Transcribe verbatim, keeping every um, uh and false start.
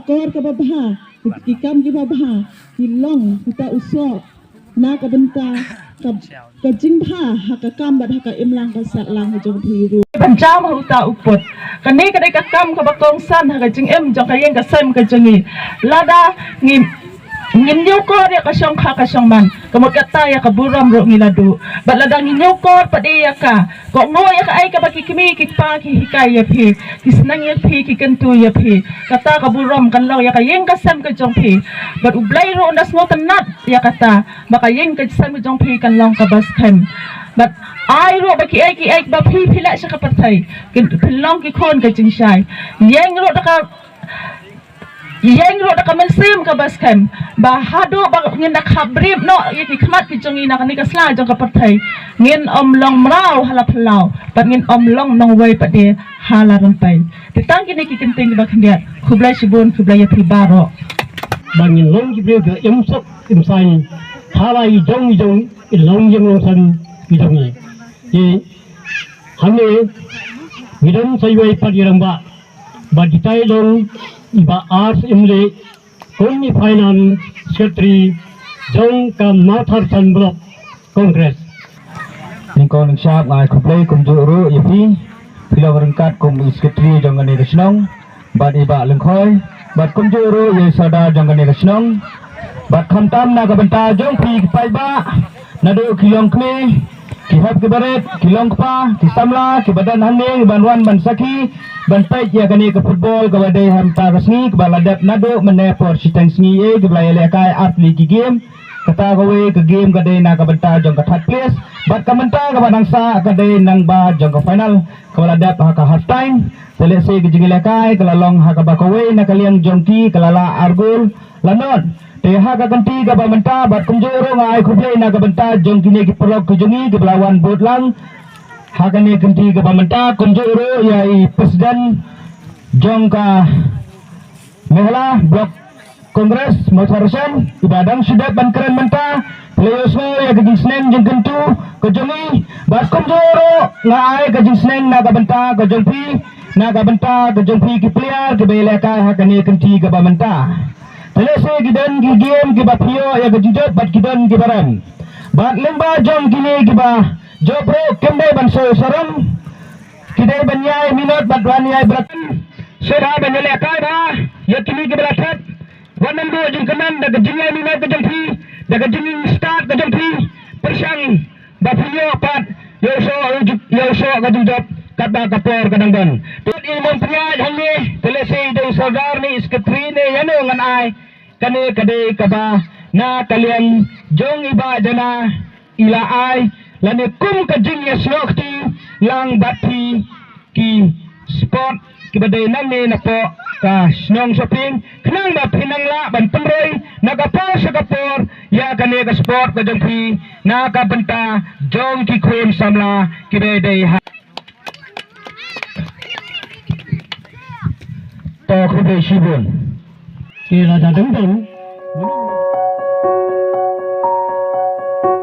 Kor kaba bha, ki kam kiba bha ki long kita u soh na ka bynta ka, ka jingbha ha ka kam bad ha ka imlang ka sahlang ka jong phi ruh. Ban jam ha uta u pud. Kane ka dei ka kam kaba kongsan ha ka jingim jong ka ïing ka sem ka jong ngi. Lada ngi, ngin ñiewkor ïa ka shongkha ka shongman, ka mut kata ïa ka burom ruh ngi la duh. Bad lada ngi ñiewkor pat ïa ka, kohnguh ïa kaei kaba ki kmie ki kpa ki hikai ïa phi, ki sneng ïa phi, ki kyntu ïa phi, kata ka burom kan long ïa ka ïing ka sem ka jong phi. Bad U Blei ruh un da sngewtynnat ïa kata, ba ka ïing ka sem ka jong phi kan long kaba skhem. Bad ai ruh ba kiei kiei ba phi phi leh sha ka pyrthei, kin, phin long ki khun ka jingshai. Ïeng ruh da ka, ïeng ruh da ka mynsiem kaba skhem, ba haduh ba ngin da khapbriew noh ïa ki khmat ki jong ngi na kane ka sla jong ka pyrthei, ngin ym long mraw ha la phyllaw, bad ngin ym long nongwei pat de ha la rympei. Te tang kine ki kyntien kiba khyndiat. Khublei shibun, khublei ïa phi baroh. Ba ngin long ki briew kiba im suk im saiñ ha la i jong i jong i, long ïing long sem i jong i. Te hangne ngi don sa iwei pat i rangbah, bad itai long i Bah R Syiemlieh kum i Finance Secretary jong ka Mawthadraishan Block Congress. Nyngkong nyngshap nga ai khublei kumjuh ruh ïa phi, phi long ryngkat kum i Secretary jong kane ka shnong, bad i Bah Lyngkhoi, bad kumjuh ruh ïa i Sordar jong kane ka shnong. Bad khamtam na ka bynta jong phi ki paidbah, naduh ki longkmie, ki hep ki barit, ki longkpa, ki samla, kiba don hangne, kiban wan ban sakhi, ban peit ïa kane ka football kaba dei ha mynta ka sngi, kaba la dep naduh mynne por shiteng sngi, eh, kiba la ïalehkai artylli ki game. Kata kawei ka game ka dei na ka bynta jong ka third place, bad ka mynta kaba nang sah ka dei nang ba jong ka final, kaba la dep ha ka half time. Te lehse ka jingïalehkai ka la long ha kaba kawei na ka liang jong ki ka la lah ar gol la nod. Te ha ka kynti kaba mynta bad kumjuh ruh nga ai khublei na ka bynta jong kine ki paralok ki jong ngi kiba la wan bud lang ha kane ka kynti kaba mynta, kumjuh ruh ïa i president jong ka Mehla Block Congress Mawthadraishan, iba dang shu dep ban kren mynta, phi la ïohsngew ïa ka jingsneng jingkyntu ka jong ngi, bad kumjuh ruh nga ai ka jingsneng na ka bynta ka jong phi, na ka bynta ka jong phi ki player kiba ïalehkai ha kane ka kynti kaba mynta. Te lehse ki don ki game kiba phi ïoh ïa ka jingjop bad ki don kiba rem. Bad lyngba jong kine kiba jop ruh kim dei ban sngewsarong, ki dei ban ïai minot bad ban ïai bret. Sngewbha ban ïalehkai bha ïa kine kiba la thep. Wat nang duh jingkmen da ka jingïai minot ka jong phi, da ka jingstad ka jong phi, pyrshang ba phi ïoh pat ïa u soh, ïa u soh ka jingjop katba ka por ka dang don. Te i Nongpynïaid hangne, te lehse i dei u Sordar ne i Secretary ne ïano ngan ai. Kane ka dei kaba na ka liang jong i Bah Jana i la ai, lane kum ka jingïasnoh kti lang bad phi ki sport kiba dei nangne napoh ka shnong Sohping, khnang ba phin nang lah ban pynroi na ka por sha ka por ïa kane ka sport ka jong phi na ka bynta jong ki khun samla kiba dei ha. To khublei shibun. Ki la da dang dang.